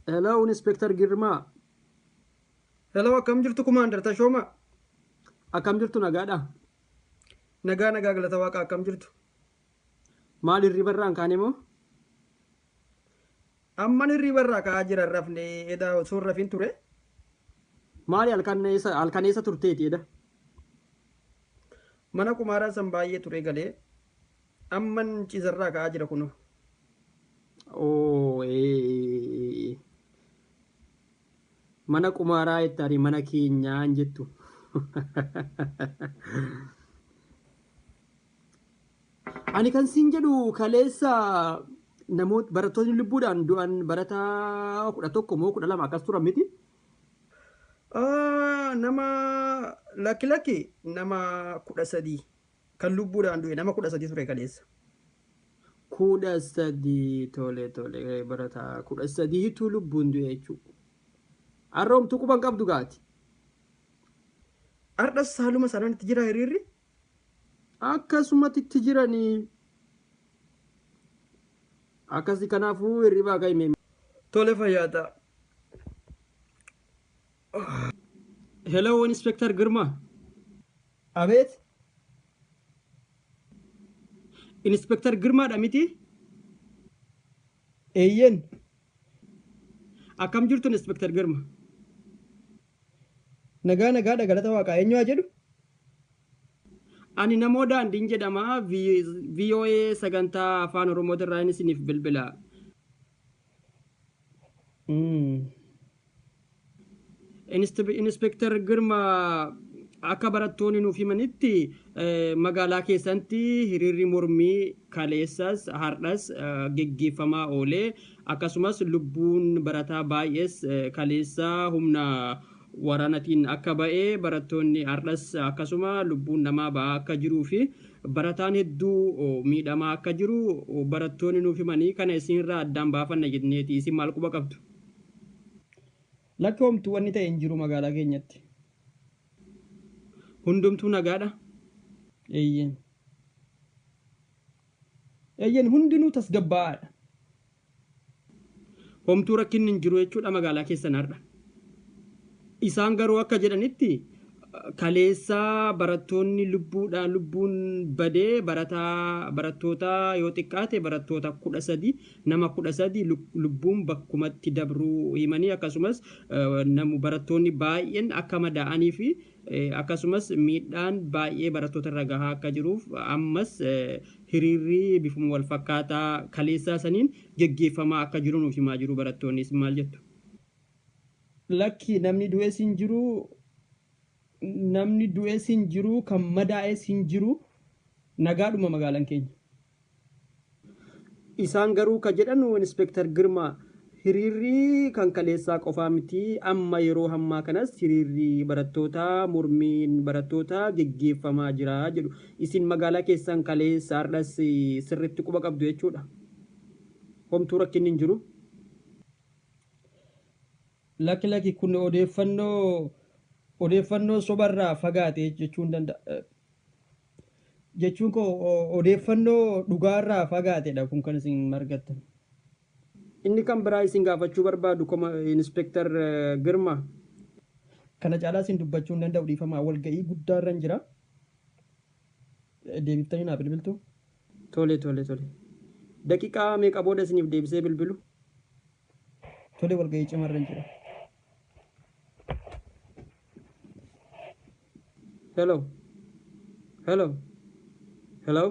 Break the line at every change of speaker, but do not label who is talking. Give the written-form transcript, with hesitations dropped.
Hello, Inspector Girmaa.
Hello, akkam jirtu Kumaandar Tashoomaa?
Akkam jirtu nagaadha?
Nagaa nagaa galata waaqaa akkam jirtu?
Maal hirriba irraa hin kaane moo?
Amman hirriba irraa ka'aa jira hin rafne edaa osoo hin rafin ture.
Maali halkan eessa halkan eessa turteeti eda?
Mana qumaaraa san baay'ee ture galee amman ciisarraa ka'aa jira kunoo.
Oo ee. Mana qumaaraa jettaani mana keenyaa hin jettu. Ani kan siin jedhu kaleessa namoota barattoonni lubbuudhaan du'an barataa 11 moo 12 akkas turan miti?
Nama lakki lakki nama 13 kan lubbuudhaan du'e nama 13 ture kaleessa.
13 tole tole barataa 13tu lubbuun du'e jechuudha. Har'a homtuu quba hin qabdu gaati.
Har'as haaluma sanaan itti jira hiriirri?
Akkasumatti itti jiranii. Akkasi kanaafuu hirribaa ka'i mee.
Tole fayyaa ta'a.
Hello Inspector Girma.
Abeet.
Inspector Girmaadha miti?
Eeyyeen.
Akkam jirtu Inspector Girma?
Nagaa nagaadha galata waaqaa eenyu haa jedhu?
Ani Namoo Daandiin jedhama. VOA sagantaa Afaan Oromootirraa isiniif bilbila. Inspektar Girma akka barattoonni nuuf himanitti magaalaa keessatti hiriirri mormii kaleessas har'as geggeeffamaa oolee akkasumas lubbuun barataa baay'ees kaleessa humna waraanatiin akka ba'e barattoonni har'as akkasuma lubbuun namaa ba'aa akka jiruu fi barataan hedduu miidhamaa akka jiru barattoonni nuuf himanii kana isinirraa addaan baafanna jenneeti isin maal quba qabdu?
Lakki homtuu wanni ta'e hin jiru magaalaa keenyatti.
Hundumtuu nagaadha?
Eeyyeen. Eeyyeen hundinuu tasgabbaa'aadha.
Homtuu rakkinni hin jiru jechuudha magaalaa keessan har'a. Isaan garuu akka jedhanitti kaleessa barattoonni lubbuudhaan lubbuun badee barataa barattoota yoo xiqqaate barattoota 13 nama 13 lubbuun bakkumatti dabruu himanii akkasumas namu barattoonni baay'een akka madaa'anii fi akkasumas miidhaan baay'ee barattoota irra gahaa akka jiruuf ammas hiriirri bifuma wal fakkaataa kaleessaa saniin geggeeffamaa akka jiru nuuf himaa jiru barattoonni isin maal jettu?
Lakki namni du'es hin jiru, namni du'es hin jiru, kan madaa'es hin jiru, nagaadhuma magaalaan keenya.
Isaan garuu ka jedhanu Inspektar Girmaa hiriirri kan kaleessaa qofaa miti amma yeroo hammaa kanas hiriirri barattootaa mormiin barattootaa geggeeffamaa jira jedhu. Isin magaalaa keessan kaleessa har'as sirritti quba qabdu jechuudha. Homtuu rakkinni hin jiru.
Lakki lakki kun odeeffannoo odeeffannoo sobarraa fagaate jechuun danda'a. Jechuun koo odeeffannoo dhugaarraa fagaatedha kun kan isin argattan.
Inni kan biraa isin gaafachuu barbaadu koma Inspektar Girma.
Kana caalaa isin dubbachuu hin danda'u dhiifamaa walga'ii guddaarran jira. Deebiftanii naa bilbiltu.
Tole tole tole. Daqiiqaa meeqa booda isiniif deebisee bilbilu?
Tole walga'ii cimarran jira.
Hello. Hello. Hello.